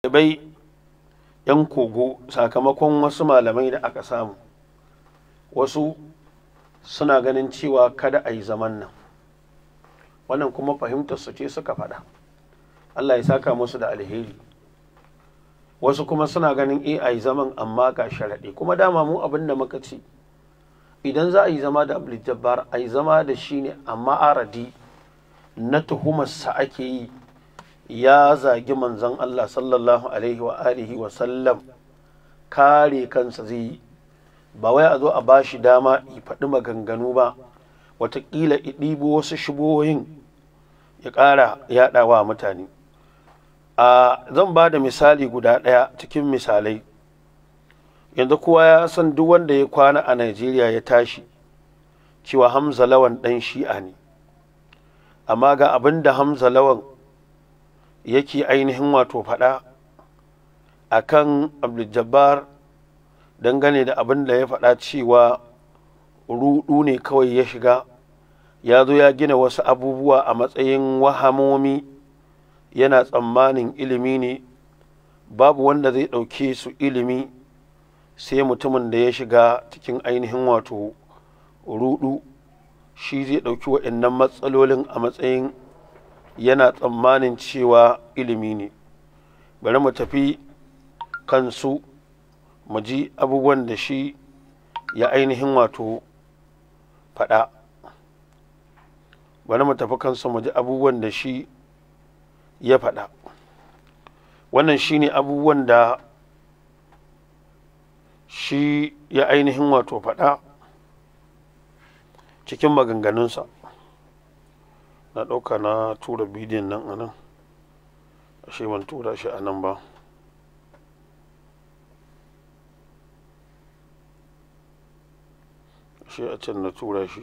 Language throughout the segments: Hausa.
Ɗalibai 'yan kogo, sakamakon wasu malamai da aka samu, wasu suna ganin cewa kada a yi zaman nan. Wannan kuma fahimtar su ce suka faɗa, Allah ya saka musu da alheri. Wasu kuma suna ganin a yi zaman, amma ga sharaɗi. Kuma dama mu abin da muka ce, idan za a yi zama da Abdul Jabbar, a yi zama da shi ne amma aradi na tuhumarsa ake yi, ya zagi manzon Allah sallallahu alaihi wa alihi wa sallam, kare kansa zai yi. Ba wai a zo a ba shi dama ya faɗi maganganu ba, watakila ya ɗibo wasu shubuhohin ya ƙara yaɗawa mutane. A zan ba da misali guda ɗaya cikin misalai. Yanzu kowa ya san, duk wanda ya kwana a Najeriya ya tashi, cewa Hamza Lawan ɗan Shi'a ne. Amma ga abin da Hamza Lawan yake ainihin wato faɗa a kan Abdul dangane da abin da ya faɗa cewa ruɗu ne kawai ya shiga, ya zo ya gina wasu abubuwa a matsayin wahamomi, yana tsammanin ilimi ne. Babu wanda zai ɗauke su ilimi sai mutumin da ya shiga cikin ainihin wato ruɗu, shi zai ɗauki waɗannan matsalolin a matsayin yana tsammanin cewa ilimi ne. Bari mu tafi kansu mu ji abubuwan da shi ya ainihin wato faɗa. Bari mu tafi kansu mu ji abubuwan da shi ya faɗa. Wannan shine abubuwan da shi ya ainihin wato faɗa cikin maganganunsa. Na ɗauka na tura bidiyon nan a nan, ashe ban tura shi a nan ba. Ashe a can na tura shi.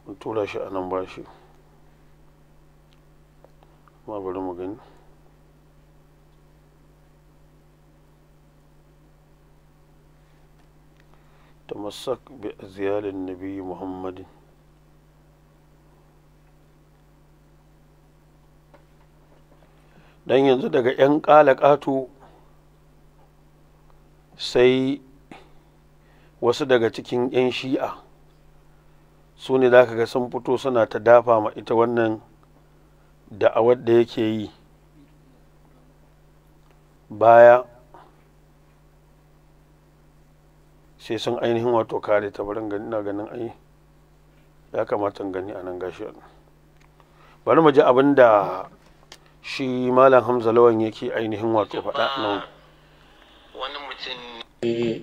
Ban tura shi a nan ba shi. Amma bari mu gani. تمسك بأذيال النبي محمد. Dan yanzu daga 'yan ƙalaƙato sai wasu daga cikin 'yan Shi'a, su ne za ka ga sun fito suna ta dafa ma ita wannan da'awar da yake yi baya, sai sun ainihin wato kare ta. Barin gani, ina ganin ai ya kamata in gani a nan. Gashi, bari mu ji abin da shi Malam Hamza Lawan yake ainihin wato faɗa nan. Wani mutum ne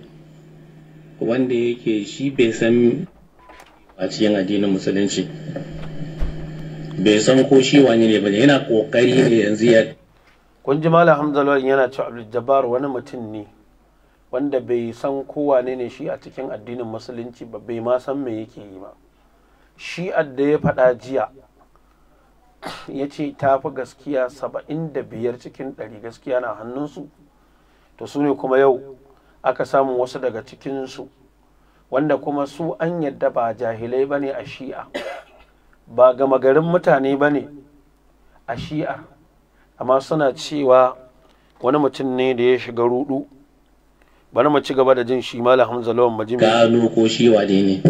wanda yake shi bai san a cikin addinin Musulunci, bai san ko shi wani ne ba, yana kokari ne yanzu ya Kun ji Malam Hamza Lawan yana cewa Abdul Jabbar wani mutum ne wanda bai san kowane ne shi a cikin addinin Musulunci ba, bai ma san me yake yi ba. Shi da ya faɗa jiya, ya ce ta fi gaskiya 75% gaskiya na hannunsu. To, su ne kuma yau aka samu wasu daga cikinsu, wanda kuma su an yadda ba jahilai ba ne a Shi'a, ba gama garin mutane ba ne a Shi'a, amma suna cewa wani mutum ne da ya shiga rudu. Bari mu ci gaba da jin shi Malam Hamza Lawan Majimi. Gano ko shi wane ne.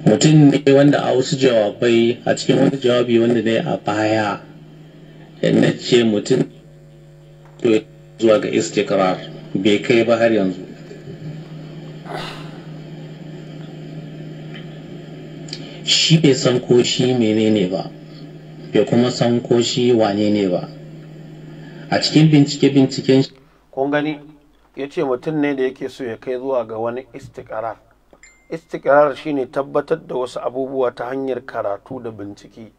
Mutum ne wanda a wasu jawabai, a cikin wani jawabi wanda ne a baya, na ce mutum zuwa ga istikrar bai kai ba har yanzu. Shi bai san ko shi menene ba, bai kuma san ko shi wane ne ba. A cikin bincike-binciken Kun gani, ya ce mutum ne da yake so ya kai zuwa ga wani istikrar. Istikrar shine tabbatar da wasu abubuwa ta hanyar karatu da bincike.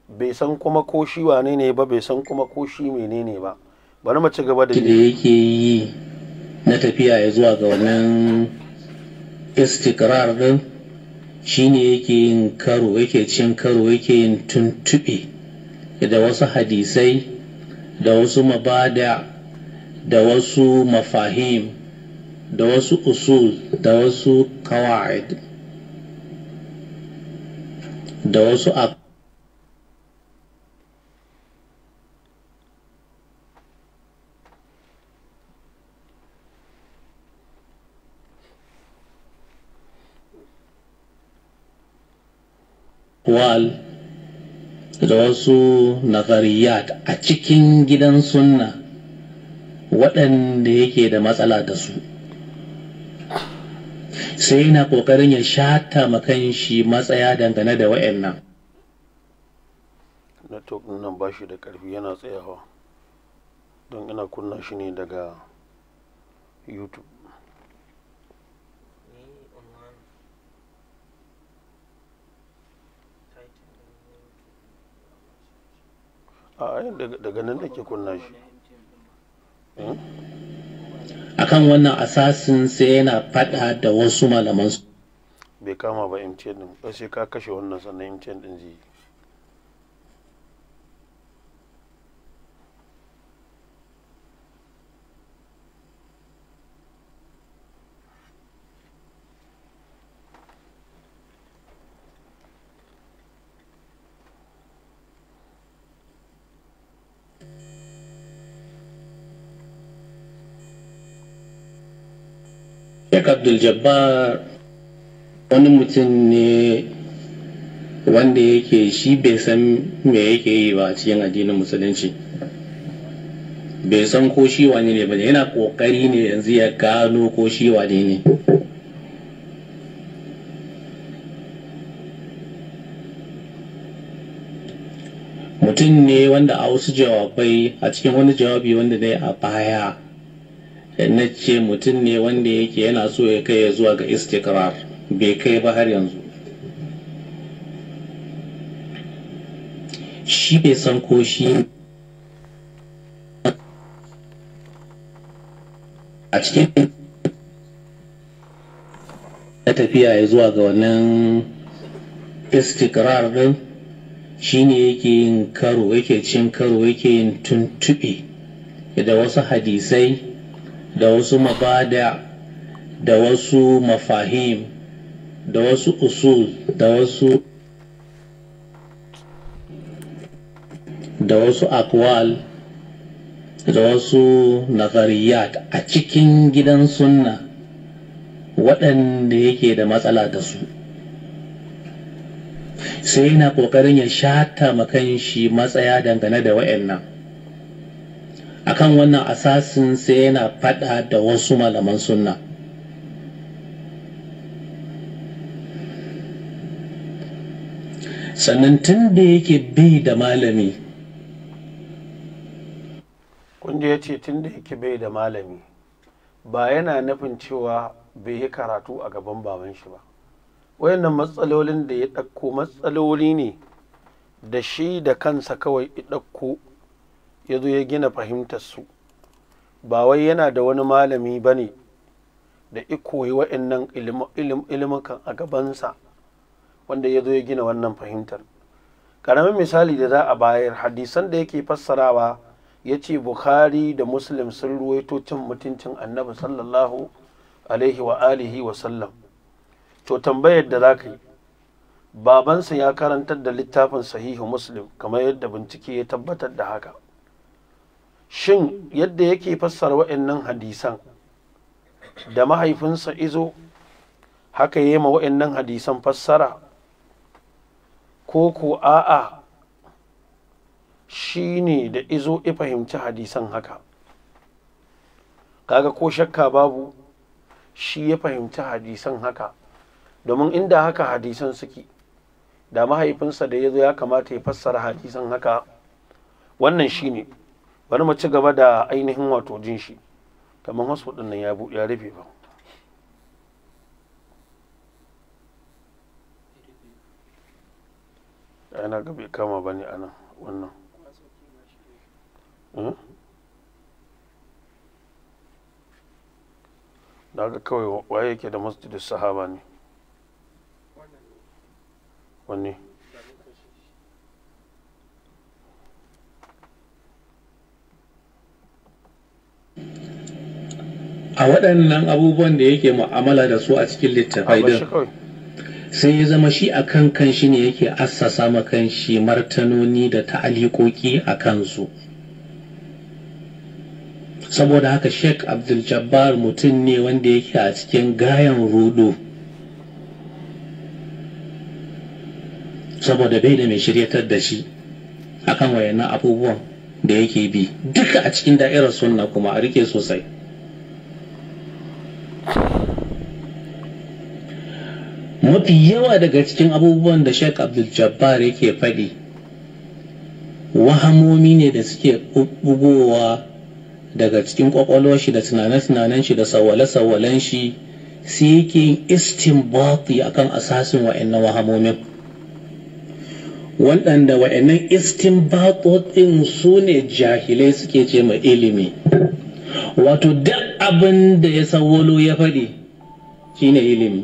Bai san kuma ko shi wane ne ba, bai san kuma ko shi menene ba. Bari mu ci gaba da da yake yi na tafiya ya zuwa ga wannan istikrar din, shine yake yin karo, yake cin karo, yake yin tuntuɓe da wasu hadisai, da wasu mabada, da wasu mafahim. da wasu usul, da wasu kawa'id, da wasu aqwal, da wasu nazariyat a cikin gidan sunna waɗanda yake da matsala da su. Sai yana ƙoƙarin ya shata makan shi matsaya dangane da wa'annan. Network ɗin nan ba shi da ƙarfi, yana tsayawa don ina kunna shi ne daga YouTube. A daga nan da ke kunna shi. Akan wannan asasin sai yana fada da wasu malaman su. Bai kama ba MTN din, sai ka kashe wannan sannan MTN din zai yi. Sheikh Abdul Jabbar wani mutum ne wanda yake shi bai san me yake yi ba a cikin addinin musulunci, bai san ko shi wane ne ba, yana kokari ne yanzu ya gano ko shi wane ne. Mutum ne wanda a wasu jawabai, a cikin wani jawabi wanda na yi a baya, na ce mutum ne wanda yake yana so ya kai zuwa ga istikrar, bai kai ba har yanzu. Shi bai san ko shi a cikin na tafiya ya zuwa ga wannan istikrar din, shine yake yin karo, yake cin karo, yake yin tuntuɓe da wasu hadisai, da wasu mabada, da wasu mafahim, da wasu usul, da wasu akwal, da wasu nazariyat a cikin gidan sunna waɗanda yake da matsala da su. Sai yana ƙoƙarin ya shata makan shi matsaya dangane da wa'annan. Akan wannan asasin sai yana fada da wasu malaman sunna. Sannan tun da yake bi da malami, kun ya ce tun da yake bai da malami, ba yana nufin cewa bai yi karatu a gaban baban shi ba. Wayannan matsalolin da ya ɗauko matsaloli ne da shi da kansa kawai ya ɗauko ya zo ya gina fahimtar su. Ba wai yana da wani malami ba ne da ikoyi wa'annan ilimukan a gabansa wanda ya zo ya gina wannan fahimtar. Ƙaramin misali da za a bayar, hadisan da yake fassarawa ya ce Bukhari da Muslim sun ruwaito cin mutuncin Annabi sallallahu alaihi wa alihi wa sallam. To tambayar da za ka yi, babansa ya karantar da littafin Sahihu Muslim kamar yadda bincike ya tabbatar da haka. Shin yadda yake fassara wa'annan hadisan da mahaifinsa izo haka yi ma wa'annan hadisan fassara, ko ko a'a shi ne da izo ya fahimci hadisan haka? Kaga ko shakka babu shi ya fahimci hadisan haka, domin inda haka hadisan suke da mahaifinsa da ya zo ya kamata ya fassara hadisan haka. Wannan shi ne. Bari mu ci gaba da ainihin wato jin shi, kamar wasu nan ya rufe ba. Ana ga bai kama ba ne anan wannan. Da ga kawai waye yake da Masjidus Sahaba ne? Wanne? A waɗannan abubuwan da yake mu'amala da su a cikin littafai A din, shi kawai. sai ya zama shi a kan kan shi ne yake assasa ma kan shi martanoni da ta'alikoki a kansu. Saboda haka Sheikh Abdul Jabbar mutum ne wanda yake a cikin gayan rudu, saboda bai da mai shiryatar da shi akan wayannan abubuwan da yake bi duka a cikin da'irar sunna. Kuma a rike sosai, mafi yawa daga cikin abubuwan da Sheikh Abdul Jabbar yake faɗi wahamomi ne da suke bugowa daga cikin kwakwalwar shi da tunane-tunanen shi da sawale-sawalen shi, sai yake yin istinbati akan asasin wa'annan wahamomin, waɗanda wa'annan istinbatotin su ne jahilai suke ce ma ilimi. Wato duk abin da ya sawwalo ya faɗi shine ilimi.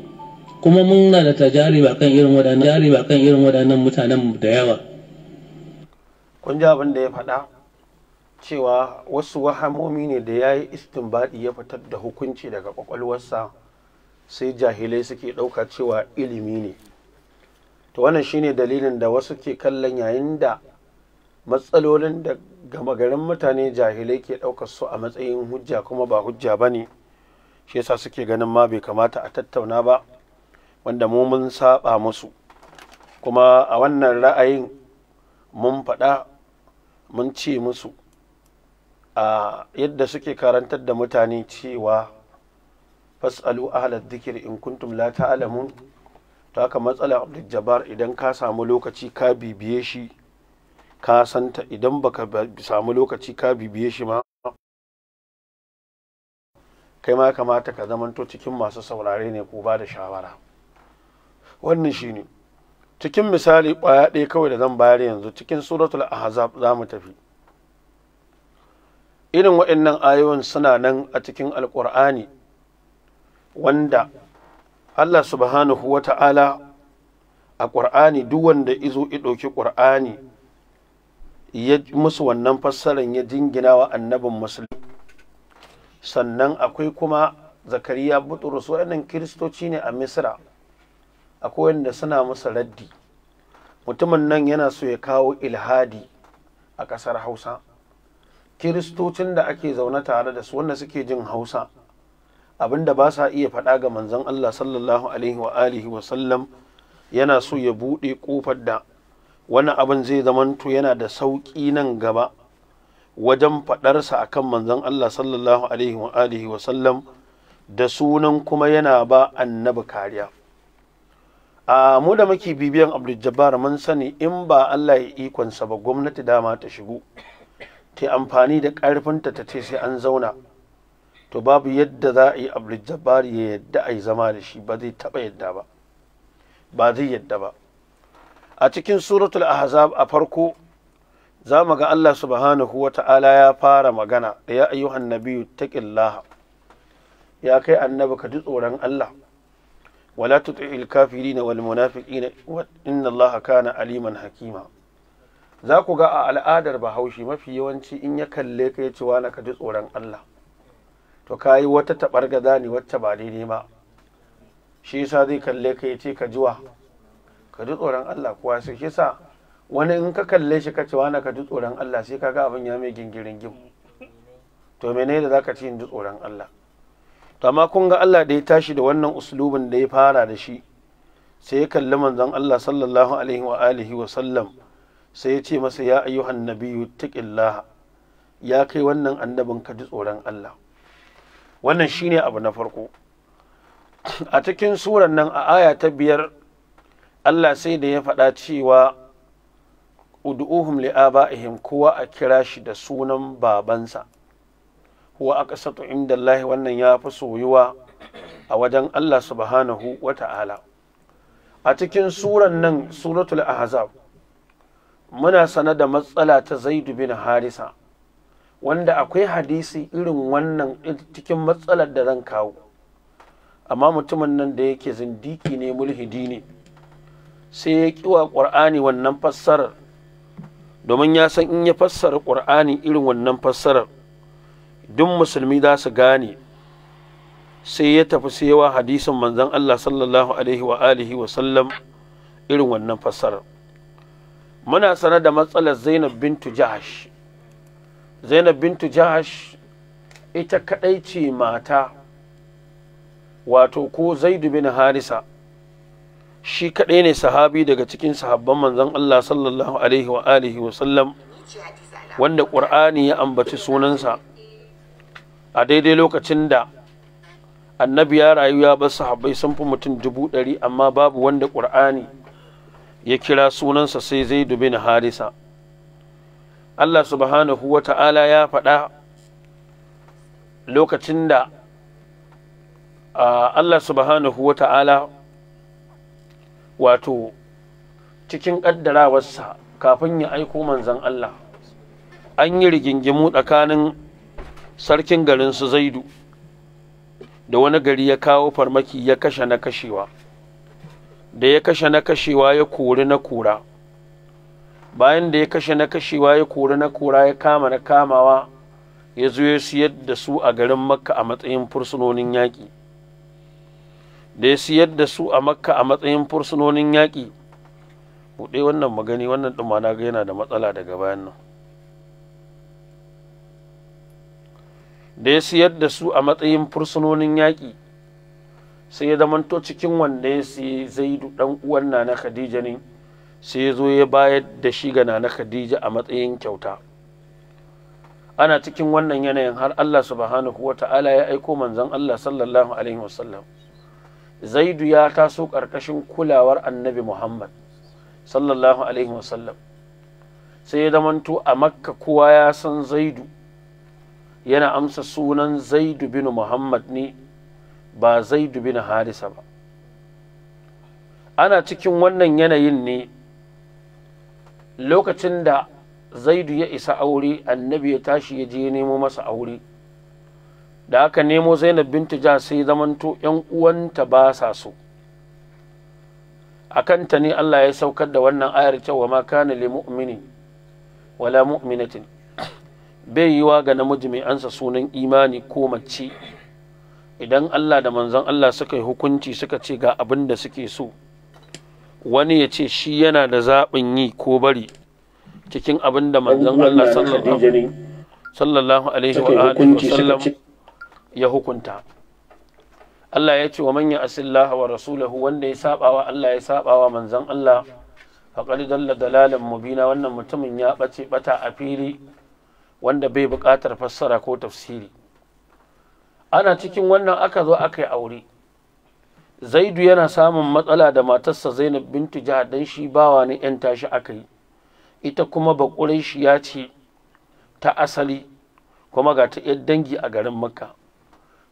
Kuma muna da tajariba kan irin waɗannan jariba kan irin waɗannan mutanen da yawa. Kun ji abin da ya faɗa, cewa wasu wahamomi ne da ya yi istinbadi ya fitar da hukunci daga kwakwalwarsa, sai jahilai suke ɗauka cewa ilimi ne. To wannan shine dalilin da wasu ke kallon yayin da matsalolin da gama garin mutane jahilai ke ɗaukar su a matsayin hujja, kuma ba hujja ba ne. Shi yasa suke ganin ma bai kamata a tattauna ba, wanda mu mun saba musu. Kuma a wannan ra'ayin mun faɗa, mun ce musu a yadda suke karantar da mutane cewa fas'alu ahlad dhikri in kuntum la ta'lamun. To haka matsala Abdul Jabbar, idan ka samu lokaci ka bibiye shi ka santa, idan baka samu lokaci ka bibiye shi ma, kai ma kamata ka zamanto cikin masu saurare ne ko ba da shawara. Wannan shine cikin misali ƙwaya ɗaya kawai da zan bayar yanzu. Cikin Suratul Ahzab za mu tafi. Irin waɗannan ayoyin suna nan a cikin Alƙur'ani, wanda Allah subhanahu wa ta'ala a ƙur'ani, duk wanda izo i ɗauki ƙur'ani ya musu wannan fassarar, ya jingina wa annabin musulmi. Sannan akwai kuma Zakariya Buturus, waɗannan Kiristoci ne a Misra, akwai wanda suna musu raddi. Mutumin nan yana so ya kawo ilhadi a ƙasar Hausa. Kiristocin da ake zaune tare da su, wanda suke jin Hausa, abinda ba sa iya faɗa ga manzon Allah sallallahu alaihi wa alihi wa sallam, yana so ya buɗe ƙofar da wani abin zai zamanto yana da sauƙi nan gaba wajen faɗarsa akan manzon Allah sallallahu alaihi wa alihi wa sallam, da sunan kuma yana ba annabi kariya. A mu da muke bibiyan Abdul Jabbar mun sani, in ba Allah ya ikonsa ba, gwamnati dama ta shigo ta amfani da ƙarfinta ta ce sai an zauna, to babu yadda za a yi Abdul Jabbar ya yadda a yi zama da shi. Ba zai taɓa yadda ba, ba zai yadda ba. A cikin Suratul Ahzab, a farko za mu ga Allah subhanahu wa ta'ala ya fara magana da ya ayyuhan nabiyyu taqillaha, ya kai annabi, ka ji tsoron Allah, wala tuti'il kafirina wal munafiqina, inna Allah kana aliman hakima. Za ku ga a al'adar Bahaushe, mafi yawanci in ya kalle ka ya ce na ka ji tsoron Allah, to ka yi wata taɓargaza ne wacce ba daidai ba. Shi yasa zai kalle ka ya ce ka jiwa ka ji tsoron Allah kuwa. Sai shi yasa wani in ka kalle shi ka ce na ka ji tsoron Allah, sai ka ga abin ya mai gingirin gim. To mene da zaka ce in ji tsoron Allah? To amma kun ga Allah da ya tashi da wannan uslubin da ya fara da shi, sai ya kalli manzon Allah sallallahu alaihi wa alihi wa sallam, sai ya ce masa ya ayyuhan nabiyyu taqillah, ya kai wannan annabin, ka ji tsoron Allah. Wannan shine abu na farko. A cikin suran nan, a aya ta 5, Allah sai da ya faɗa cewa ud'uhum li'aba'ihim, kowa a kira shi da sunan babansa, huwa aqsatu indallahi, wannan ya fi soyuwa a wajen Allah subhanahu wa ta'ala. A cikin suran nan, Suratul Ahzab, muna sane da matsala ta Zaidu bin Harisa, wanda akwai hadisi irin wannan cikin matsalar da zan kawo. Amma mutumin nan da yake zindiki ne, mulhidi ne, sai ya kiwa Ƙur'ani wannan fassarar, domin ya san in ya fassara Ƙur'ani irin wannan fassarar, duk musulmi za su gane. Sai ya tafi sai yawa hadisin manzon Allah sallallahu alaihi wa alihi wa sallam irin wannan fassarar. Muna sanar da matsalar Zainab bintu Jahash. Zainab bintu Jahash ita kadai ce mata, wato ko Zaidu bin Harisa shi kadai ne sahabi daga cikin sahabban manzon Allah sallallahu alaihi wa alihi wa sallam wanda Qur'ani ya ambaci sunansa a daidai lokacin da annabi ya rayu ya bar sahabbai sun fi mutum 100,000, amma babu wanda Qur'ani ya kira sunansa sai Zaidu bin Harisa. Allah subhanahu wa ta'ala ya faɗa lokacin da Allah subhanahu wa ta'ala wato cikin ƙaddarawarsa kafin ya aiko manzon Allah an yi rigingimu tsakanin sarkin garin su Zaidu da wani gari ya kawo farmaki ya kashe na kashewa, da ya kashe na kashewa ya kori na kora, bayan da ya kashe na kashewa ya kori na kora ya kama na kamawa ya zo ya siyar da su a garin Makka a matsayin fursunonin yaƙi. Da ya siyar da su a Makka a matsayin fursunonin yaƙi, buɗe wannan magani, wannan ɗin na ga yana da matsala daga bayan nan. Da ya siyar da su a matsayin fursunonin yaƙi, sai ya zamanto cikin wanda ya siyi Zaidu ɗan uwan Nana Khadija ne, sai ya zo ya bayar da shi ga Nana Khadija a matsayin kyauta. Ana cikin wannan yanayin har Allah subhanahu wa ta'ala ya aiko manzon Allah sallallahu alaihi wasallam. Zaidu ya taso ƙarƙashin kulawar Annabi Muhammad sallallahu alaihi wasallam. Sai ya zamanto a Makka kowa ya san Zaidu yana amsa sunan Zaidu bin Muhammad ne, ba Zaidu bin Harisa ba. Ana cikin wannan yanayin ne lokacin da Zaidu ya isa aure, Annabi ya tashi ya je nemo masa aure. Da aka nemo Zainab bintu Jahsh sai zamanto ƴan uwanta ba sa so. Akan ta ne Allah ya saukar da wannan ayar cewa ma kana lil mu'mini wala mu'minatin, bai yiwa ga namiji mai ansa sunan imani ko mace idan Allah da manzon Allah suka yi hukunci suka ce ga abin da suke so, wani ya ce shi yana da zaɓin yi ko bari cikin abin da manzon Allah sallallahu alaihi wa alihi wasallam ya hukunta. Allah ya ce wa man ya'sillaha wa rasulahu, wanda ya sabawa Allah ya sabawa manzon Allah, faqad dalla dalalan mubina, wannan mutumin ya bace bata a fili wanda bai buƙatar fassara ko tafsiri. Ana cikin wannan aka zo aka yi aure. Zaidu yana samun matsala da matarsa Zainab bintu Jahsh, dan shi bawa ne yan tashi aka yi, ita kuma Baƙuraishi ya ce ta asali, kuma ga ta yar dangi a garin Makka.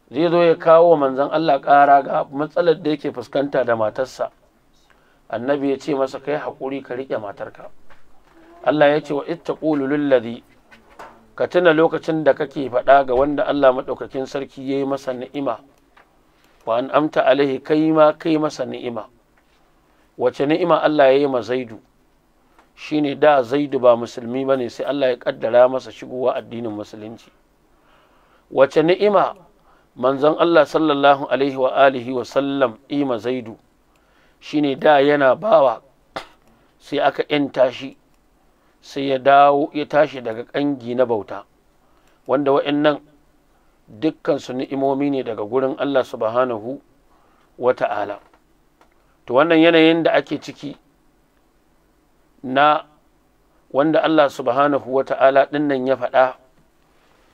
Zai zo ya kawo manzon Allah ƙara ga matsalar da yake fuskanta da matarsa. Annabi ya ce masa kai haƙuri ka riƙe matarka. Allah ya ce wa ittaqulu lilladhi, ka tuna lokacin da kake faɗa ga wanda Allah maɗaukakin sarki ya yi masa ni'ima, wa an amta alaihi, kai ma kai masa ni'ima. Wace ni'ima Allah ya yi ma Zaidu? Shine da Zaidu ba musulmi bane, sai Allah ya kaddara masa shigowa addinin musulunci. Wace ni'ima manzon Allah sallallahu alaihi wa alihi wa sallam ima Zaidu? Shine da yana bawa sai aka yanta shi, sai ya dawo ya tashi daga kangi na bauta, wanda wa'annan dukkan su ni'imomi ne daga gurin Allah subhanahu wa ta'ala. To wannan yanayin da ake ciki na wanda Allah subhanahu wa ta'ala dinnan ya faɗa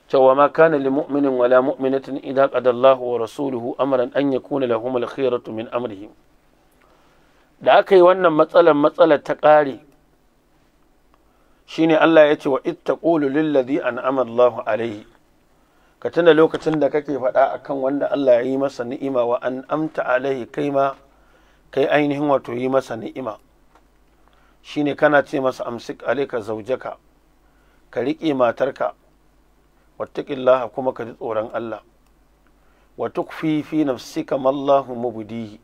cewa ma kana lil mu'minin wala mu'minatin idza qada Allahu wa rasuluhu amran an yakuna lahum al-khiyaratu min amrihim. Da aka yi wannan matsalar ta ƙare, shine Allah ya ce wa ittaqulu lil ladhi an'ama Allahu alayhi, ka tuna lokacin da kake faɗa akan wanda Allah ya yi masa ni'ima, wa an'amta alayhi, kai ma kai ainihin wato yi masa ni'ima. Shine kana ce masa amsik alayka zawjaka, ka riƙe matarka, wattaqillaha, kuma ka ji tsoron Allah, wa tukfi fi nafsika ma Allahu mubdihi,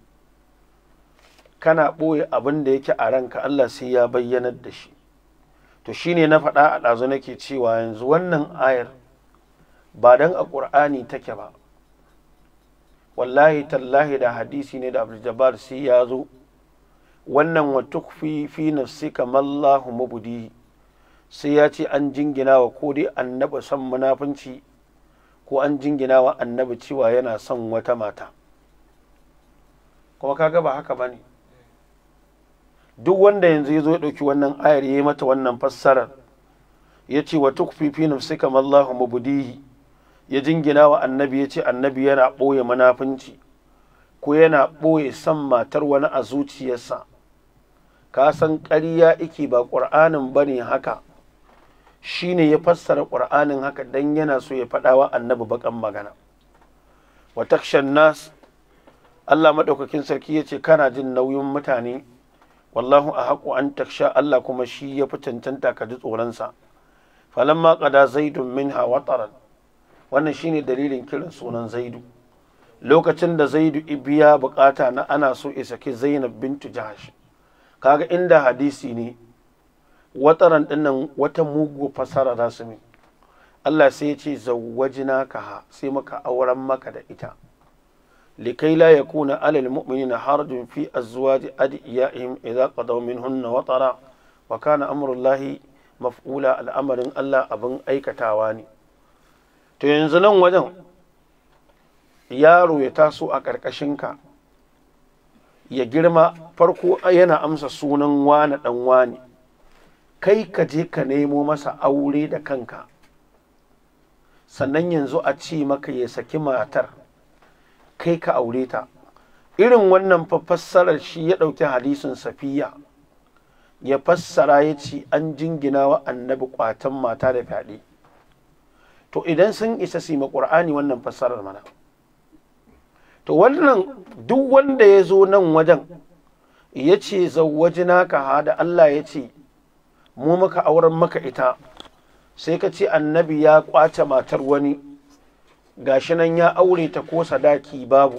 kana ɓoye abin da yake a ranka Allah sai ya bayyanar da shi. To shine na faɗa a ɗazu nake cewa yanzu wannan ayar ba dan a Ƙur'ani take ba, Wallahi tallahi da hadisi ne da Abdul Jabbar sai ya zo wannan wa tukfi fi nafsika mallahu mubdi, sai ya ce an jingina wa ko dai annabi son munafunci ko an jingina wa annabi cewa yana son wata mata. Kuma kaga ba haka bane. Duk wanda yanzu ya zo ya ɗauki wannan ayar ya yi mata wannan fassarar, ya ce wa tukfi fi nafsika mallahu mubdihi, ya jingina wa annabi, ya ce annabi yana ɓoye munafunci ko yana ɓoye son matar wani a zuciyarsa, ka san ƙarya ike, ba ƙur'anin ba ne haka. Shi ne ya fassara ƙur'anin haka don yana so ya faɗa wa annabi baƙan magana. Wa takshan nas, Allah maɗaukakin sarki ya ce kana jin nauyin mutane, wallahu a haƙo an taksha, Allah kuma shi ya fi cancanta ka ji tsoronsa. Falamma qada zaidun minha wataran, wannan shine dalilin kiran sunan Zaidu. Lokacin da Zaidu ibiya bukata na ana so ya saki Zainab bintu Jahash, kaga inda hadisi ne wataran dinnan wata mugu fasara za su mi. Allah sai ya ce zawwajnaka, sai muka auren maka da ita, likai la yakuna alal mu'minina harajun fi azwaji adiyaihim idza qadaw minhunna watara wa kana amrullahi maf'ula. Al'amarin Allah abin aikatawa ne. To yanzu nan wajen yaro ya taso a ƙarƙashinka ya girma, farko yana amsa sunan wane ɗan wane, kai ka je ka nemo masa aure da kanka, sannan yanzu a ce maka ya saki matar kai ka aure ta. Irin wannan fassarar shi ya ɗauki hadisin Safiya ya fassara, ya ce an jingina wa annabi ƙwatan mata da fyaɗe. To idan sun isa su yi ma ƙur'ani wannan fassarar mana. To wannan duk wanda ya zo nan wajen ya ce zawwajina ka da Allah ya ce mu muka auren maka ita, sai ka ce annabi ya kwace matar wani, gashi nan ya aure ta ko sadaki babu.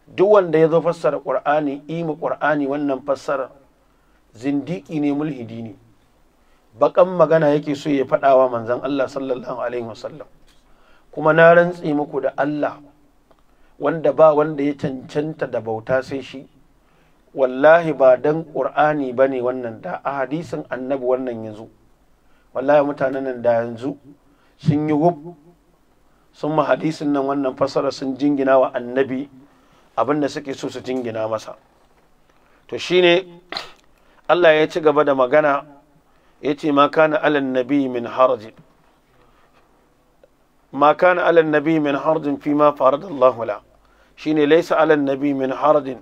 Duk wanda ya zo fassara ƙur'ani ima ƙur'ani wannan fassara, zindiki ne, mulhidi ne, bakan magana yake so ya faɗawa manzon Allah sallallahu alaihi wasallam. Kuma na rantse muku da Allah wanda ba wanda ya cancanta da bauta sai shi, wallahi ba dan ƙur'ani ba ne wannan, da a hadisin annabi wannan yanzu, wallahi mutanen nan da yanzu sun yi wuf sun ma hadisin nan wannan fasara, sun jingina wa annabi abin da suke so su jingina masa. To shine Allah ya ci gaba da magana, ya ce ma kana alan nabi min harajin, ma kana alan nabi min harajin fi ma faradallahu la, shine laysa alan nabi min harajin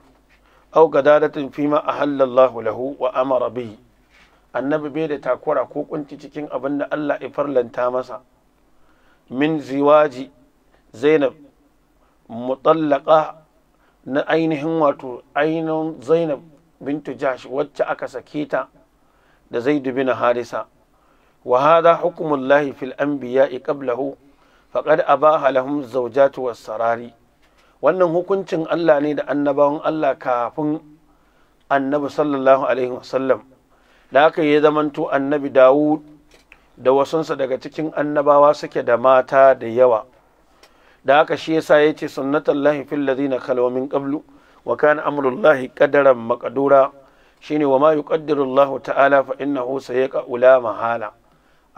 aw gadadatin fi ma ahalla Allah lahu wa amara bihi. Annabi bai da takura ko kunci cikin abin da Allah ya farlanta masa min ziwaji Zainab mutallaqa, na ainihin wato ainihin Zainab bintu Jahsh wacce aka sake ta da Zaid bin Harisa. Wa hadha hukmullahi fil anbiya'i qablahu faqad abaha lahum zawjatu was sarari. Wannan hukuncin Allah ne da annabawan Allah kafin annabi sallallahu alaihi wasallam. Da haka ya zamanto annabi Dawud da wasunsa daga cikin annabawa suke da mata da yawa. Da haka shi yasa ya ce sunnatullahi fil ladina khalaw min qablu wa kana amrullahi qadaran maqdura. Shine wa ma yuqaddiru Allah ta'ala fa innahu sayaqa'u la mahala.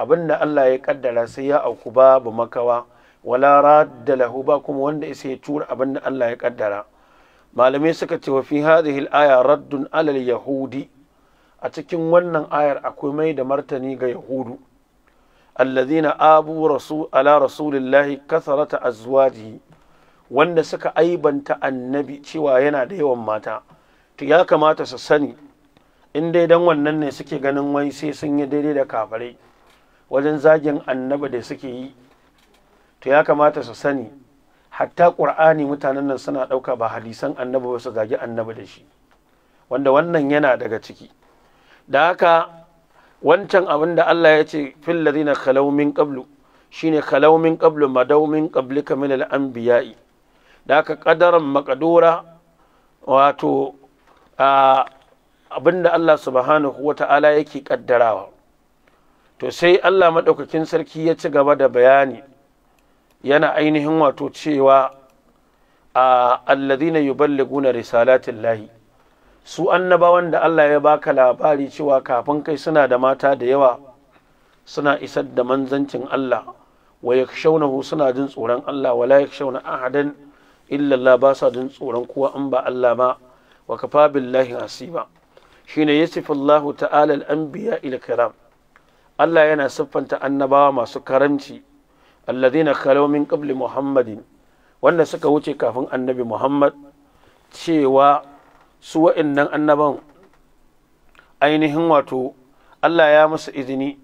Abinda Allah ya kaddara sai ya auku babu makawa, wala radda lahu, ba kuma wanda isa ya tura abinda Allah ya kaddara. Malamai suka ce wa fi hadhihi al-aya raddun alal yahudi, a cikin wannan ayar akwai mai da martani ga yahudu alladhina abu rasul ala rasulillahi kasarata azwajihi, wanda suka aibanta annabi cewa yana da yawan mata. To ya kamata su sani in dai dan wannan ne suke ganin wai sai sun yi daidai da kafirai wajen zagin annabi da suke yi, to ya kamata su sani hatta ƙur'ani mutanen nan suna ɗauka ba hadisan annabi ba su zagi annabi da shi, wanda wannan yana daga ciki. Da haka wancan abin da Allah ya ce fil ladina khalaw min qablu, shine khalaw min qablu madaw min qablika min al anbiya'i. Da haka qadaran maqdura, wato abin da Allah subhanahu wata'ala yake kaddarawa. To sai Allah madaukakin sarki ya ci gaba da bayani, yana ainihin wato cewa A alladhina yuballighuna risalatillahi, su annabawan da Allah ya baka labari cewa kafin kai suna da mata da yawa, suna isar da manzancin Allah. Wa yakhshawnahu, suna jin tsoron Allah. Wala yakhshawna ahadan illa Allah, ba sa jin tsoron kowa in ba Allah ba. Wa kafa billahi hasiba. Shine yasifu Allah ta'ala al-anbiya ila kiram, Allah yana siffanta annabawa masu karamci, alladhina khalaw min qabli Muhammadin, wanda suka wuce kafin Annabi Muhammad, cewa su wa'annan annaban ainihin wato Allah ya musu izini,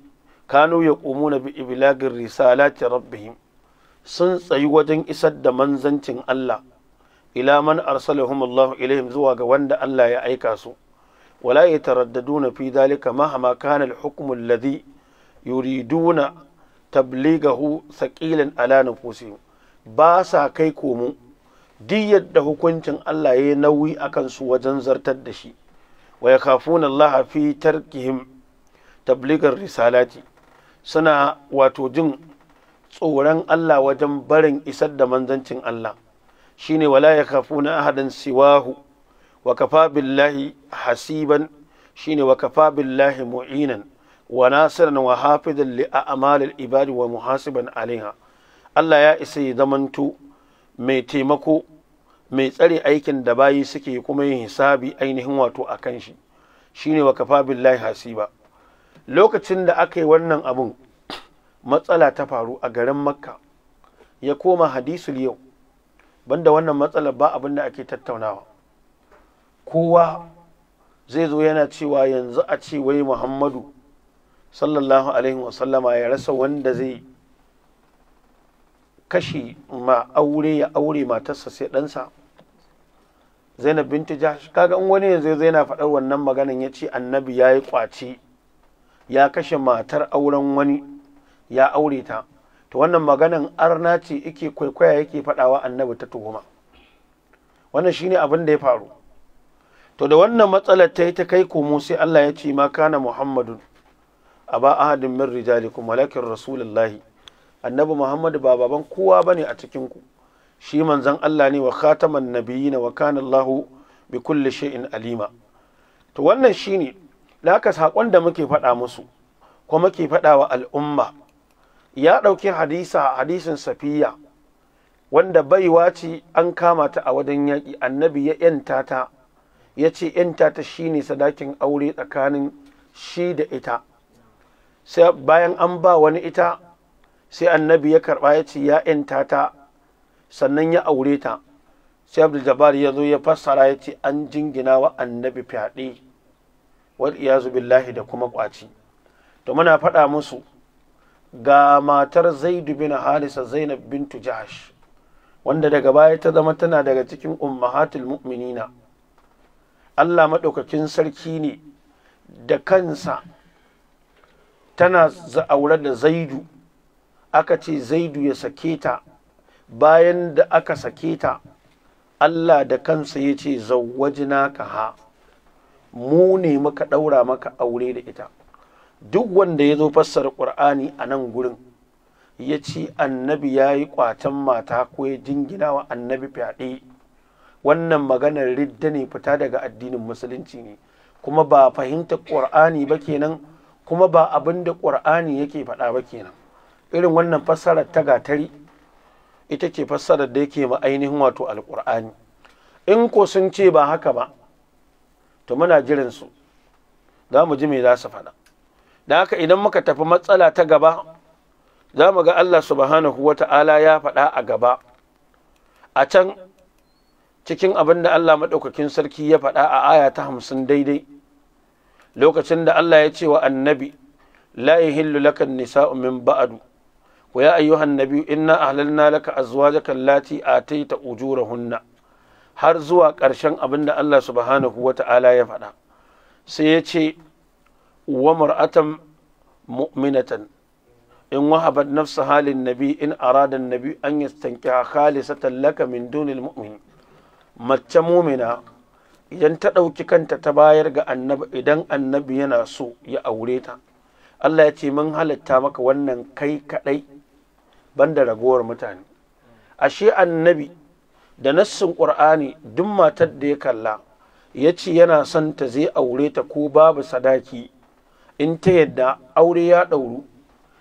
kanu yaqumuna bi iblagir risalati rabbihim, sun tsayi wajen isar da manzancin Allah, ila man arsalahum Allah ilaihim, zuwa ga wanda Allah ya aika su. Wala yataraddaduna fi dhalika mahama kana al-hukmu alladhi yuriduna tabligahu thaqilan ala nufusihim. Ba sa kai komo duk yadda hukuncin Allah ya nauyi akan su wajen zartar da shi. Wa yakhafuna Allah fi tarkihim tabligar risalati, suna wato jin tsoron Allah wajen barin isar da manzancin Allah. Shine wala yakhafuna ahadan siwahu wa kafa billahi hasiban, shine wa kafa billahi mu'inan wa nasiran wa hafizan li a'malil ibadi wa muhasiban alaiha. Allah ya isa ya zamanto mai taimako, mai tsare aikin da bayi suke, kuma yin hisabi ainihin wato a kan shi. Shine wa kafa billahi hasiba. Lokacin da aka yi wannan abun, matsala ta faru a garin Makka, ya koma hadisul yau, banda wannan matsalar ba abin da ake tattaunawa. Kowa zai zo yana cewa yanzu a ce wai Muhammadu sallallahu alaihi wasallama ya rasa wanda zai kashe ma aure, ya aure matarsa sai ɗansa Zainab binti Jahsh. Kaga in wani yanzu zai yana faɗar wannan maganan, ya ce Annabi ya yi ƙwace, ya kashe matar auren wani ya aure ta, to wannan maganan arna ce yake kwaikwaya yake faɗawa Annabi ta tuhuma. Wannan shine abin da ya faru. To da wannan matsalar ta yi ta kai komo, sai Allah ya ce: ma kana Muhammadun aba ahadin min rijalikum walakin rasulullahi. Annabi Muhammadu ba baban kowa bane a cikin ku, shi manzon Allah ne, wa khataman nabiyina, wa kana Allahu bi kulli shay'in alima. To wannan shine da haka sakon da muke faɗa musu kuma muke faɗa wa al'umma. Ya ɗauki hadisin Safiya, wanda baiwa ce, an kama ta a wajen yaƙi, Annabi ya ‘yanta ta, ya ce ‘yanta ta shine sadakin aure tsakanin shi da ita. Sai bayan an ba wani ita, sai Annabi ya karɓa, ya ce ya ‘yanta ta, sannan ya aure ta. Sai Abdul Jabbar ya zo ya fassara, ya ce an jingina wa Annabi fyaɗe, wal iyazu billahi, da kuma ƙwaci. To muna faɗa musu ga matar Zaidu bin Harisa, Zainab bintu Jahsh, wanda daga baya ta zama tana daga cikin ummahatul mu'minina. Allah maɗaukakin sarki ne da kansa, tana aure da Zaidu, aka ce Zaidu ya sake ta. Bayan da aka sake ta, Allah da kansa ya ce: ka ha, mu ne muka ɗaura maka aure da ita. Duk wanda ya zo fassara Ƙur'ani a nan gurin ya ce Annabi ya yi ƙwacen mata ko ya jingina wa Annabi fyaɗe, wannan maganar ridda ne, fita daga addinin Musulunci ne, kuma ba fahimtar Ƙur'ani ba kenan, kuma ba abin da Ƙur'ani yake faɗa ba kenan. Irin wannan fassarar ta gatari ita ce fassarar da yake ma ainihin wato Alƙur'ani. In ko sun ce ba haka ba, to muna jiran su, za mu ji me za su faɗa. Da haka idan muka tafi matsala ta gaba, za mu ga Allah subhanahu wa ta'ala ya faɗa a gaba a can cikin abin da Allah maɗaukakin sarki ya faɗa a aya ta 50 daidai, lokacin da Allah ya ce wa Annabi: la yahillu laka nisa'u min ba'du, wa ya ayyuhan nabiyyu inna ahlalna laka azwajaka allati ataita ujurahunna, har zuwa ƙarshen abin da Allah subhanahu wa ta'ala ya faɗa. Sai ya ce: wa mar'atan mu'minatan in wahabat nafsaha lin nabi in arada an-nabi an yastankiha khalisatan laka min dunil mu'min. Mace mumina idan ta ɗauki kanta ta bayar ga Annabi, idan Annabi yana so ya aure ta, Allah ya ce mun halatta maka wannan kai kaɗai, banda ragowar mutane. Ashe Annabi Da nassin Qur'ani, duk matar da ya kalla ya ce yana son ta zai aure ta ko babu sadaki, in ta yadda aure ya ɗauru.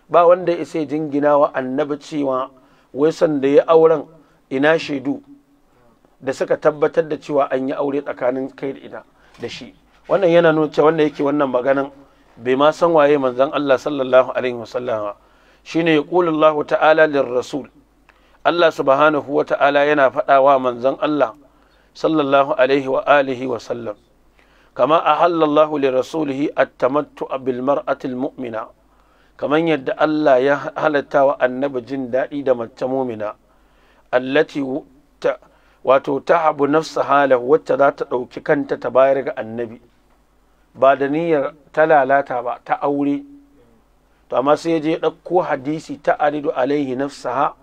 Ba wanda ya isa jingina wa annabi cewa wai son da ya auren, ina shaidu da suka tabbatar da cewa an yi aure tsakanin kai da ita da shi? Wannan yana nuna cewa wanda yake wannan maganan bai ma san waye manzon Allah sallallahu alaihi wasallam. Shine yaqulu Allah ta'ala lirrasul, Allah subhanahu wa ta'ala yana faɗa wa manzon Allah sallallahu alaihi wa alihi wa sallam, kama ahallallahu li rasulihi at-tamattu bil mar'ati al-mu'mina, kaman yadda Allah ya halatta wa annabi jin daɗi da mace mumina, allati wato tahabu nafsaha lahu, wacce za ta ɗauki kanta ta bayar ga annabi ba da niyyar ta lalata ba, ta aure. To amma sai ya je ɗauko hadisi ta aridu alaihi nafsaha,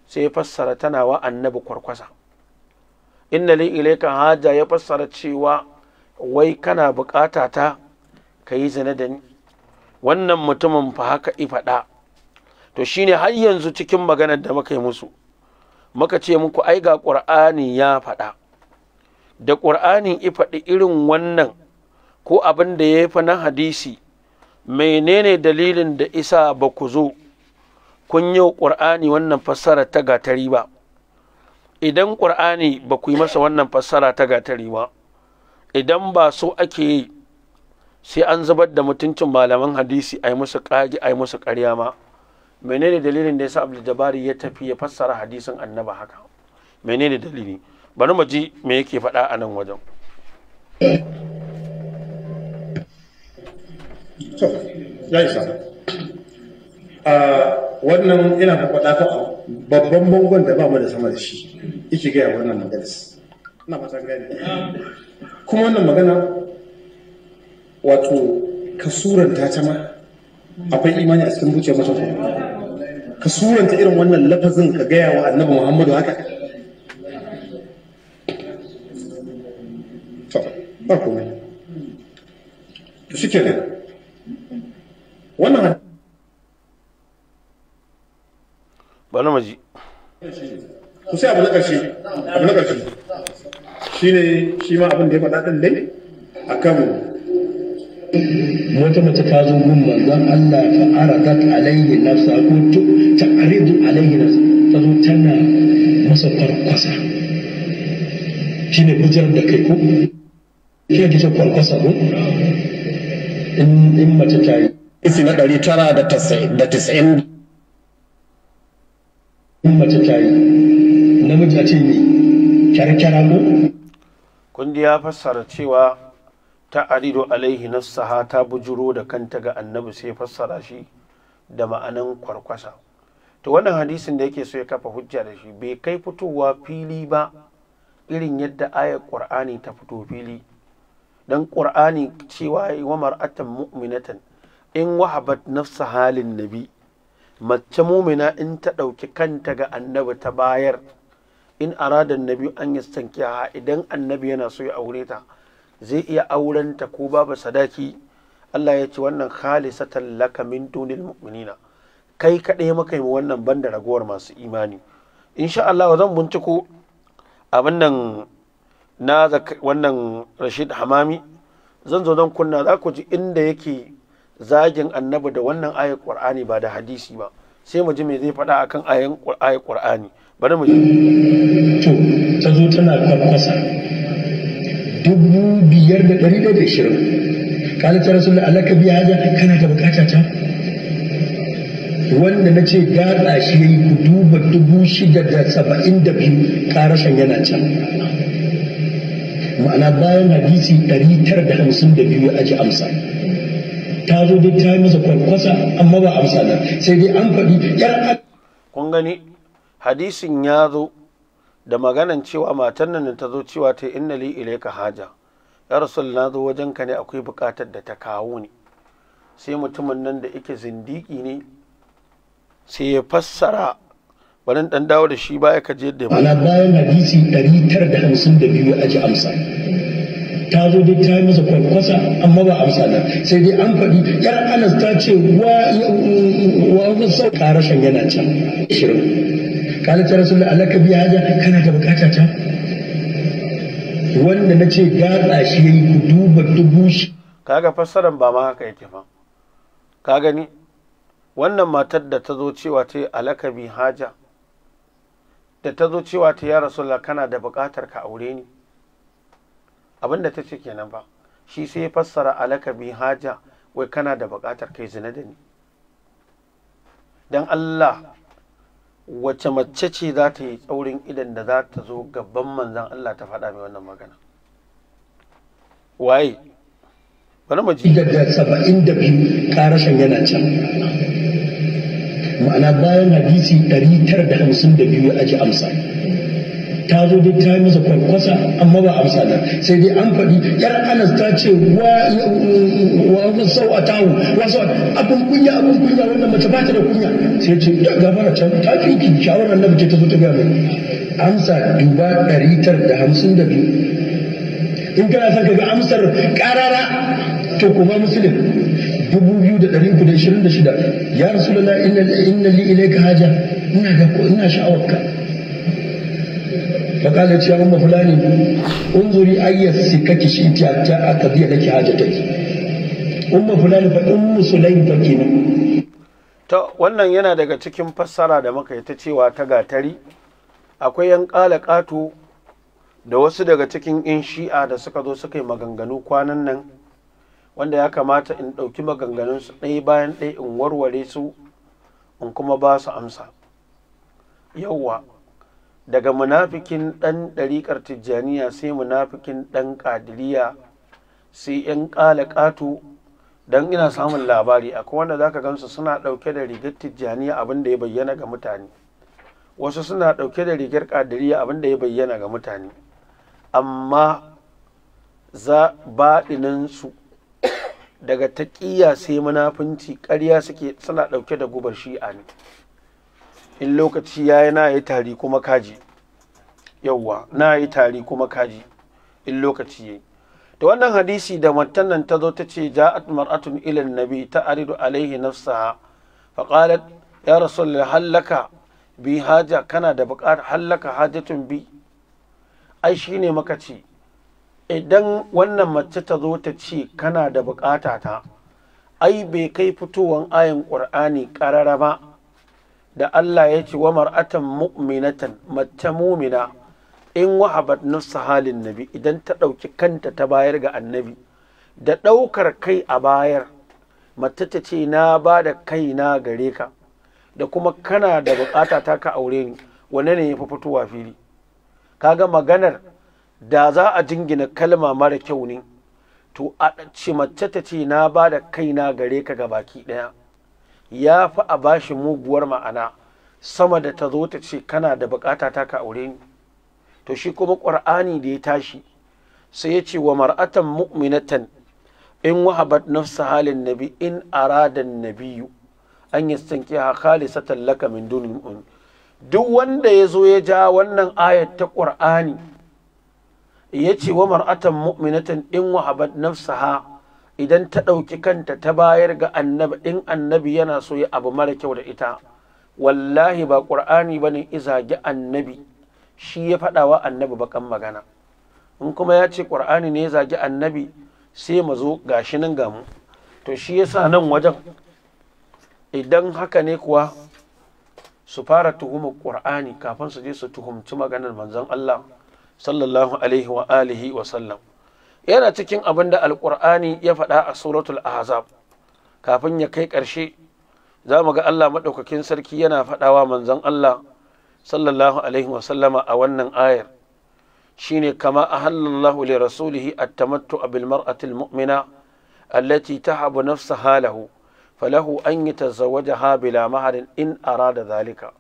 sai ya fassara tana wa annabi kwarkwasa. Inna li ilayka haja ya fassara cewa wai kana bukata ta ka yi zina da ni. Wannan mutumin fa haka i faɗa. To shine har yanzu cikin maganar da muka yi musu, muka ce muku ai ga Qur'ani ya faɗa. Da Qur'ani i faɗi irin wannan ko abin da ya fi na hadisi, menene dalilin da isa ba ku zo kun yi Qur'ani wannan fassara ta gatari ba? Idan Qur'ani ba ku yi masa wannan fassara ta gatari ba, idan ba so ake yi sai an zubar da mutuncin malaman hadisi, a yi musu ƙage, a yi musu ƙarya ma, menene dalilin da yasa Abdul Jabari ya tafi ya fassara hadisin annaba haka? Menene dalili? Bari mu ji me yake faɗa a nan wajen. To ya isa wannan ina faɗa fa babban bangon da ba mu da sama da shi yake gaya wannan magana. Ina fatan gane. Kuma wannan magana wato ka suranta ta ma akwai imani a cikin zuciyar mutum. Ka suranta irin wannan lafazin ka gaya wa annabi Muhammadu haka. To ba komai. To shikenan. Wannan bari mu ji. To sai abu na ƙarshe, abu na ƙarshe shine shi ma abin da ya faɗa ɗin dai akan wata mace ta zo gun manzon Allah fa aradat alaihi nafsa ko ta'ridu alaihi nafsa, ta zo tana masa kwarkwasa. Shine bujar da kai ko shi ake ce kwarkwasa ko in mace ta yi isi na 990 in mace ta yi namiji a ce ne kyarkyara ko. Kundi ya fassara cewa ta arido alaihi nafsaha, ta bujuro da kanta ga annabi, sai fassara shi da ma'anan kwarkwasa. To wannan hadisin da yake so ya kafa hujja da shi bai kai fitowa fili ba irin yadda ayar Qur'ani ta fito fili. Dan Qur'ani cewa wa mar'atan mu'minatan in wahabat nafsaha lin nabi, mace mumina in ta ɗauki kanta ga annabi ta bayar, in arada annabi an yastankiha, idan annabi yana so ya aure ta zai iya aurenta ko babu sadaki. Allah ya ce wannan khalisatan laka min dunil mu'minina, kai kaɗai maka yi wannan banda ragowar masu imani. Insha Allah zan binciko abin nan na wannan Rashid Hamami, zan zo zan kunna za ku ji inda yake zagin annabi da wannan ayar Qur'ani ba da hadisi ba, sai mu ji me zai faɗa akan ayar Qur'ani. Bari mu ji. To ta zo tana kwarkwasa 5120. Kala ta rasulullah alaka biya haja, kana da bukata ta? Wanda na ce gatsa shi yayi ku duba 6072 karashin yana can. Ma'ana bayan hadisi 952 ya aji amsa. Ta zo dai ta yi masa kwarkwasa amma ba amsa nan, sai dai an faɗi yar. Kun gani hadisin ya zo da maganan cewa matan nan ta zo cewa ta inna li ilayka haja, ya rasul na zo wajenka ne akwai bukatar da ta kawo ni. Sai mutumin nan da yake zindiki ne sai ya fassara. Bari dan dawo da shi baya ka je yadda ya Ma'ana bayan hadisi 952 ya aji amsa. Ta zo dai ta yi masa kwarkwasa amma ba amsa nan, sai dai an faɗi yar Anas ta ce wa wa karashin yana can 20. Qalat ya rasulullah alaka bi haja, kana da bukata ta? Wanda nace gatsa shi yayi, ku duba dubu shi. Kaga fassaran ba ma haka yake fa. Ka gani wannan matar da ta zo cewa ta yi alaka bi haja, da ta zo cewa ta ya rasulullah kana da bukatar ka aure ni, abinda ta ce kenan ba. Shi sai ya fassara alaka bi haja wai kana da bukatar kai zina da ni. Dan Allah, wace mace ce za ta yi tsaurin idan da za ta zo gaban manzon Allah ta faɗa mai wannan magana? Waye? Bari mu ji. Da 72 karashin yana can. Ma'ana bayan hadisi 952 ya aji amsa. Ta zo dai ta yi masa kwarkwasa amma ba amsa nan, sai dai an faɗi yar Anas ta ce wa sau a tahu wa sau abun kunya, abun kunya, wannan mace ba ta da kunya. Sai ce ya gabara can ta fi ki shawarar annabi ce ta zo ta gaya mai amsa. Duba 952 in kana son ka ga amsar karara. To kuma Muslim 2326, ya rasulullah inna li ilayka haja, ina da ina sha'awarka. فقالت يا أم فلان انظري أي السكك شئت حتى أقضي لك حاجتك. أم فلان فأم سليم فكينا. To wannan yana daga cikin fassara da muka yi ta cewa ta gatari. Akwai yan ƙala ƙato da wasu daga cikin 'yan Shi'a da suka zo suka yi maganganu kwanan nan, wanda ya kamata in ɗauki maganganunsu ɗaya bayan ɗaya in warware su in kuma ba su amsa. Yauwa, daga munafikin ɗan ɗariƙar Tijjaniya sai munafikin ɗan Ƙadiriya sai 'yan ƙala ƙato. Don ina samun labari akwai wanda zaka gansu suna ɗauke da rigar Tijjaniya, abin da ya bayyana ga mutane, wasu suna ɗauke da rigar Ƙadiriya, abin da ya bayyana ga mutane, amma za baɗininsu daga taƙiyya sai munafunci, ƙarya suke, suna ɗauke da gubar Shi'a ne. In lokaci ya yi, na yi tari kuma kaji. Yauwa, na yi tari kuma kaji in lokaci ya yi. Da wannan hadisi da matan nan ta zo ta ce ja'at mar'atun ila nabi ta'ridu alaihi nafsaha fa qalat ya rasulullah hallaka bi haja, kana da buƙatar, hallaka hajatun bi. Ai shine maka ce idan wannan mace ta zo ta ce kana da buƙata ta, ai bai kai fitowan ayin Qur'ani ƙarara ba da Allah ya ce wa mar'atan mu'minatan, mace mumina, in wahabat nafsa halin nabi, idan ta ɗauki kanta ta bayar ga annabi. Da ɗaukar kai a bayar, mace ta ce na ba da kaina gare ka, da kuma kana da bukata ta ka aure ni, wanne ne ya fi fitowa fili? Kaga maganar da za a jingina kalma mara kyau ne, to a ce mace ta ce na ba da kaina gare ka ga baki ɗaya ya fi a bashi muguwar ma'ana sama da ta zo ta ce kana da bukata ta ka aure ni. To shi kuma Ƙur'ani da ya tashi sai ya ce wa mar'atan mu'minatan in wahabat nafsa halin nabi in arada nabiyyu an yastankiha khalisatan laka min dunil mu'min. Duk wanda ya zo ya ja wannan ayat ta Ƙur'ani ya ce wa mar'atan mu'minatan in wahabat nafsaha, idan ta ɗauki kanta ta bayar ga annabi, in annabi yana so ya abu mara kyau da ita, wallahi ba Ƙur'ani bane izagi annabi, shi ya faɗa wa annabi bakan magana. In kuma ya ce Ƙur'ani ne ya zagi annabi, sai mu zo gashi nan gamu. To shi yasa nan wajen idan haka ne kuwa su fara tuhumar Ƙur'ani kafin su je su tuhumci maganar manzon Allah sallallahu alaihi wa alihi wa sallam. Yana cikin abin da Alƙur'ani ya faɗa a suratul Ahzab kafin ya kai ƙarshe, za mu ga Allah maɗaukakin sarki yana faɗawa manzon Allah sallallahu alaihi wa sallama a wannan ayar, shine kama ahallallahu li rasulihi at-tamattu bil mar'ati al-mu'mina allati tahabu nafsaha lahu falahu an yatazawwajaha bila maharin in arada dhalika.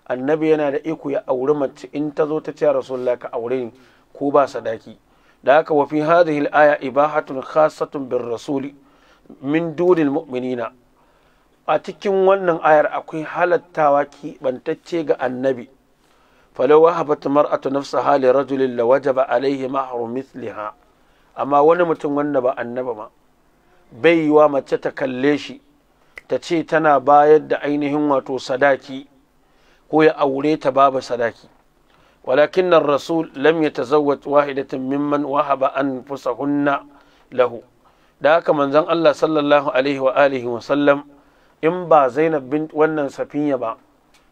Annabi yana da iko ya auri mace in ta zo ta ce rasulullah ka aure ni ko ba sadaki. Da haka wa fi hadhihi al-aya ibahatun khassatun bir rasuli min dunil mu'minina. A cikin wannan ayar akwai halattawa keɓantacce ga annabi. Falau wahabat mar'atu nafsaha li rajulin la wajaba alaihi mahru mithliha. Amma wani mutum wanda ba annabi ma bai yiwa mace ta kalle shi ta ce tana bayar da ainihin wato sadaki ko ya aure ta babu sadaki. Walakin rasul lam yatazawwaj wahidatan mimman wahaba anfusahunna lahu. Da haka manzon Allah sallallahu alaihi wa alihi wa sallam in ba Zainab bint wannan Safiya ba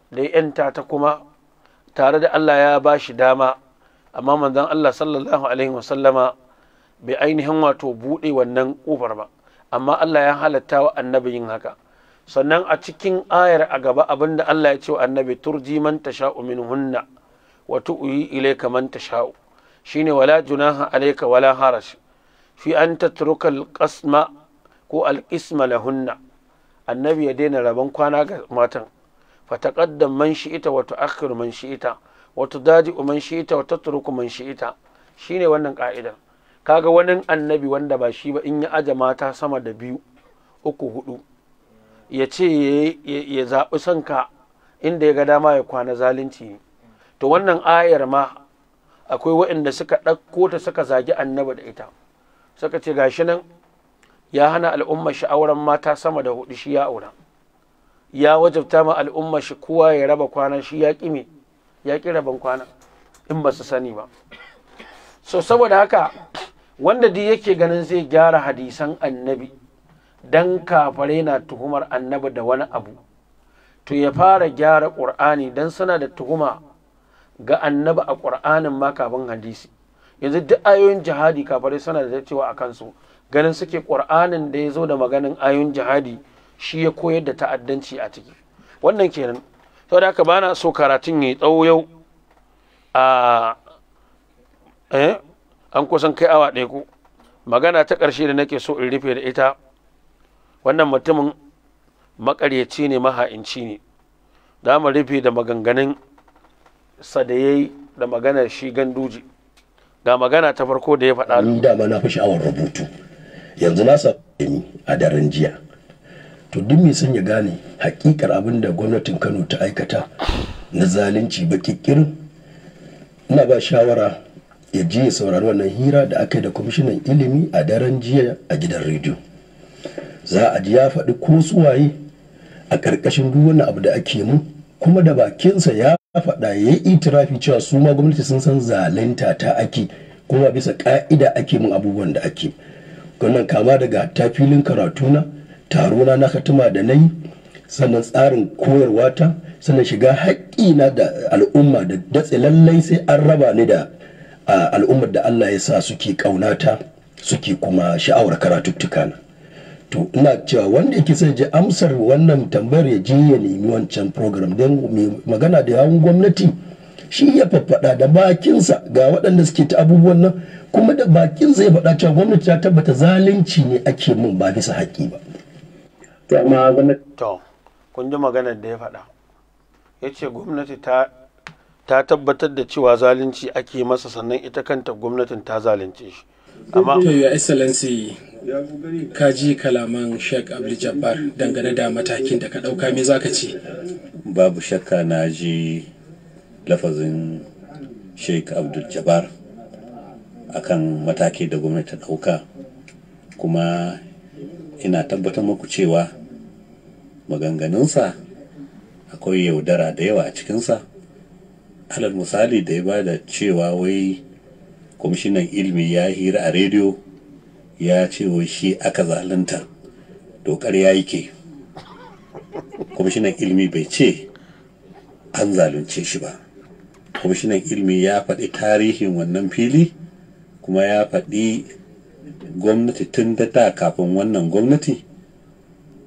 da ya yanta ta kuma tare da Allah ya ba shi dama, amma manzon Allah sallallahu alaihi wa sallama bai ainihin wato buɗe wannan ƙofar ba, amma Allah ya halatta wa annabi yin haka. Sannan a cikin ayar a gaba abinda Allah ya ce wa annabi turji man tasha'u minhunna wa tu'yi ilayka man tasha'u, shine wala junaha alayka wala harash fi an tatruka alqasma ko alqisma lahunna. Annabi ya daina rabon kwana ga matan. Fataqaddam man shi'ita wa tu'akhkhir man shi'ita wa tudaji'u man shi'ita wa tatruku man shi'ita. Shine wannan ka'idar. Kaga wani annabi wanda ba shi ba in ya aje mata sama da 2, 3, 4 ya ce ya zaɓi sanka inda ya ga dama ya kwana zalunci. To wannan ayar ma akwai waɗanda suka ɗauko ta suka zagi annabi da ita, suka ce gashi nan ya hana al'umma shi auren mata sama da 4, shi ya aura, ya wajabta ma al'umma shi kowa ya raba kwana, shi ya ƙi me ya ƙi raban kwana in ba su sani ba. So saboda haka wanda duk yake ganin zai gyara hadisan annabi dan kafare na tuhumar annabi da wani abu, to ya fara gyara ƙur'ani, dan suna da tuhuma ga annabi a ƙur'anin ma kafin hadisi. Yanzu duk ayoyin jihadi kafare suna da cewa a kansu, ganin suke ƙur'anin da ya zo da maganin ayoyin jihadi shi ya koyar da ta'addanci a ciki. Wannan kenan. Saboda haka bana so karatun yayi tsawo yau, a an kusan kai awa 1 ko. Magana ta ƙarshe da nake so in rufe da ita, wannan mutumin maƙaryaci ne, maha'inci ne. Za mu rufe da maganganun sa da yayi da maganar shi Ganduje. Ga magana ta farko da ya faɗa. Ni dama na fi sha'awar rubutu, yanzu na sami a daren jiya. To duk mai son ya gane hakikar abin da gwamnatin Kano ta aikata na zalunci baƙiƙirin, ina ba shawara ya je ya saurari wannan hira da aka yi da kwamishinan ilimi a daren jiya a gidan rediyo. Za a ji ya faɗi ko suwaye a ƙarƙashin duk wani abu da ake mu, kuma da bakinsa ya faɗa ya yi itirafi cewa su ma gwamnati sun san zalunta ta ake, kuma bisa ƙa'ida ake mun abubuwan da ake. Wannan kama daga ta filin karatuna, tarona na khatuma da na yi, sannan tsarin koyarwa ta, sannan shiga haƙƙina da al'umma da datse lallai sai an raba ni da al'ummar da Allah ya sa suke ƙaunata suke kuma sha'awar karatuttuka na. To ina cewa wanda yake son ji amsar wannan tambayar ya je ya nemi wancan program, don mai magana da yawun gwamnati shi ya faffaɗa da bakinsa ga waɗanda suke ta abubuwan nan, kuma da bakinsa ya faɗa cewa gwamnati ta tabbata zalunci ne ake mun ba bisa haƙƙi ba. To amma gwamnati to kun ji maganar da ya faɗa, ya ce gwamnati ta tabbatar da cewa zalunci ake masa, sannan ita kanta gwamnatin ta zalunce shi. Amma to Your Excellency, ka ji kalaman Sheikh Abdul Jabbar dangane da matakin da ka ɗauka, me zaka ce? Babu shakka na ji lafazin Sheikh Abdul Jabbar akan mataki da gwamnati ta ɗauka, kuma ina tabbatar muku cewa maganganunsa akwai yaudara da yawa a cikinsa. Alal misali da ya ba da cewa wai kwamishinan ilimi ya hira a rediyo ya ce wai shi aka zalunta, to ƙarya yake. Kwamishinan ilimi bai ce an zalunce shi ba. Kwamishinan ilimi ya faɗi tarihin wannan fili, kuma ya faɗi gwamnati tun da kafin wannan gwamnati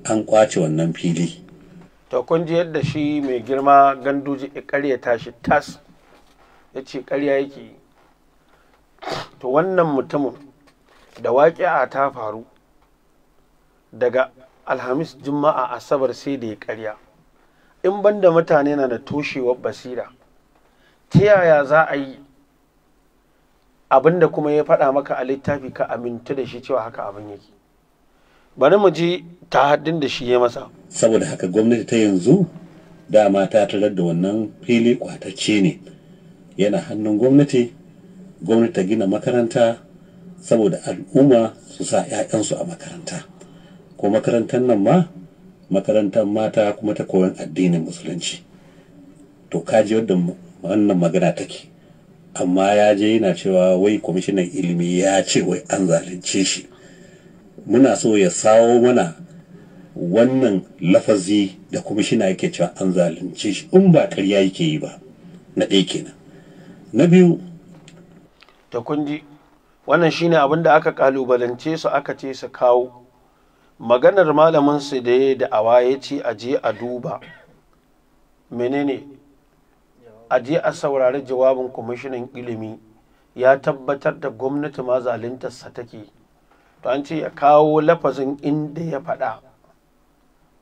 an kwace wannan fili. To kun ji yadda shi mai girma Ganduje ya ƙaryata shi tas, ya ce ƙarya yake. To wannan mutumin da waƙi'a ta faru daga Alhamis, Juma'a, Asabar sai da ya ƙarya. In banda mutane na da toshewar basira, ta yaya za a yi abinda kuma ya faɗa maka a littafi ka amintu da shi cewa haka abin yake? Bari mu ji tahaddin da shi ya masa. Saboda haka gwamnati ta yanzu dama ta tarar da wannan fili kwatacce ne, yana hannun gwamnati. Gwamnati ta gina makaranta saboda al'umma su sa 'ya'yansu a makaranta, ko makarantar nan ma makarantar mata kuma ta koyon addinin musulunci. To kaji wadda wannan magana take, amma ya je yana cewa wai kwamishinan ilimi ya ce wai an zalunce shi. Muna so ya sawo mana wannan lafazi da kwamishina yake cewa an zalunce shi, in ba karya yake yi ba. Na ɗaya kenan. Na biyu, Ta kunji, wannan shine abin da aka kalubalance su, aka ce su kawo maganar malamin su da ya da'awa, ya ce a je a duba menene, a je a saurari jawabin kwamishinan ilimi, ya tabbatar da gwamnati ma zaluntarsa take. To an ce ya kawo lafazin inda ya faɗa,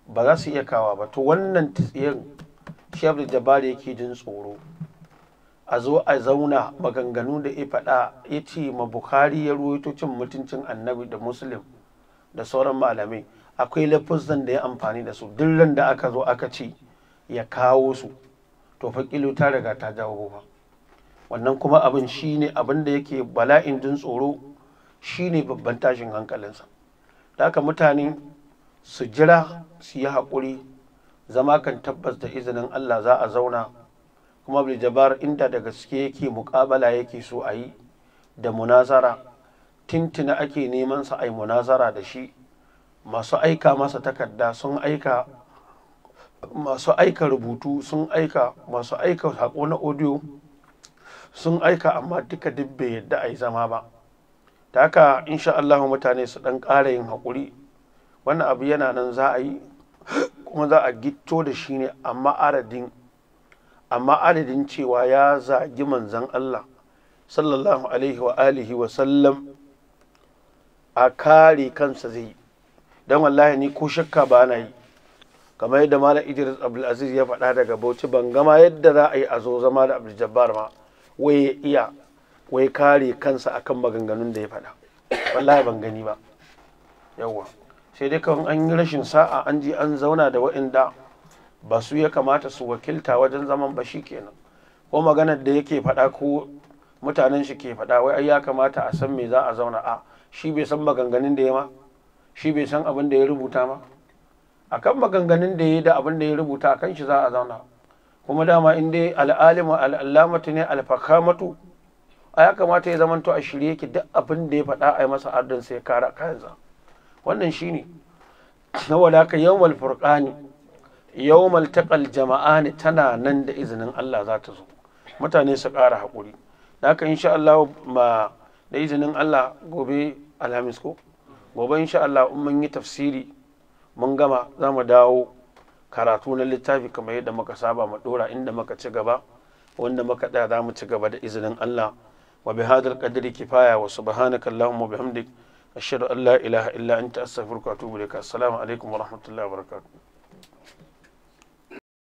ba za su iya kawa ba. To wannan tsiyan shi Abdul Jabbar yake jin tsoro, a zo a zauna, maganganu da ya faɗa, ya ce ma Bukhari ya ruwaito cin mutuncin Annabi da Muslim da sauran malamai, akwai lafuzan da ya amfani da su. Duk da aka zo aka ce ya kawo su, to fa kilo ta riga ta jawo ba. Wannan kuma abin shine abin da yake bala'in jin tsoro, shine babban tashin hankalinsa. Da haka mutane su jira, su yi haƙuri, zama kan tabbas da izinin Allah za a zauna. Kuma Abdul Jabbar inda da gaske yake muƙabala yake so a yi da munazara, tintina ake neman sa a yi munazara da shi. Masu aika masa takarda sun aika, masu aika rubutu sun aika, masu aika saƙo na audio sun aika, amma duka duk bai yadda a yi zama ba. Ta haka insha Allah mutane su ɗan ƙara yin haƙuri, wannan abu yana nan za a yi, kuma za a gitto da shi ne. Amma adadin cewa ya zagi Manzon Allah sallallahu alaihi wa alihi wa sallam, a kare kansa zai. Don wallahi ni ko shakka ba na yi, kamar yadda Malam Idris Abdulaziz ya faɗa daga Bauchi, ban gama yadda za a yi a zo zama da Abdul Jabbar ma wai ya iya wai kare kansa akan maganganun da ya faɗa. Wallahi ban gani ba. Yawwa, sai dai kawai an yi rashin sa'a, an ji an zauna da waɗanda ba su ya kamata su wakilta wajen zaman ba, shi kenan. Ko maganar da yake faɗa ko mutanen shi ke faɗa, wai ai ya kamata a san me za a zauna, a shi bai san maganganun da ya ma, shi bai san abin da ya rubuta ma. Akan maganganun da ya da abin da ya rubuta akan shi za a zauna. Kuma dama in dai al'alimu al'allamatu ne alfakamatu, a ya kamata ya zamanto a shirye yake, duk abin da ya faɗa a yi masa ardin sai kara kayansa. Wannan shine. Saboda haka yawmal furqani, yawmal taqal jama'ani tana nan, da izinin Allah za ta zo. Mutane su ƙara haƙuri. Da haka insha Allah ma da izinin Allah gobe Alhamis ko gobe insha Allah in mun yi tafsiri mun gama, za mu dawo karatu na littafi kamar yadda muka saba, mu dora inda muka ci gaba, wanda muka tsaya za mu ci gaba da izinin Allah. Wa bi hadal qadri kifaya, wa subhanaka allahumma bihamdik, ashhadu an la ilaha illa anta, astaghfiruka wa atubu ilaik. Assalamu alaikum wa rahmatullahi wa barakatuh.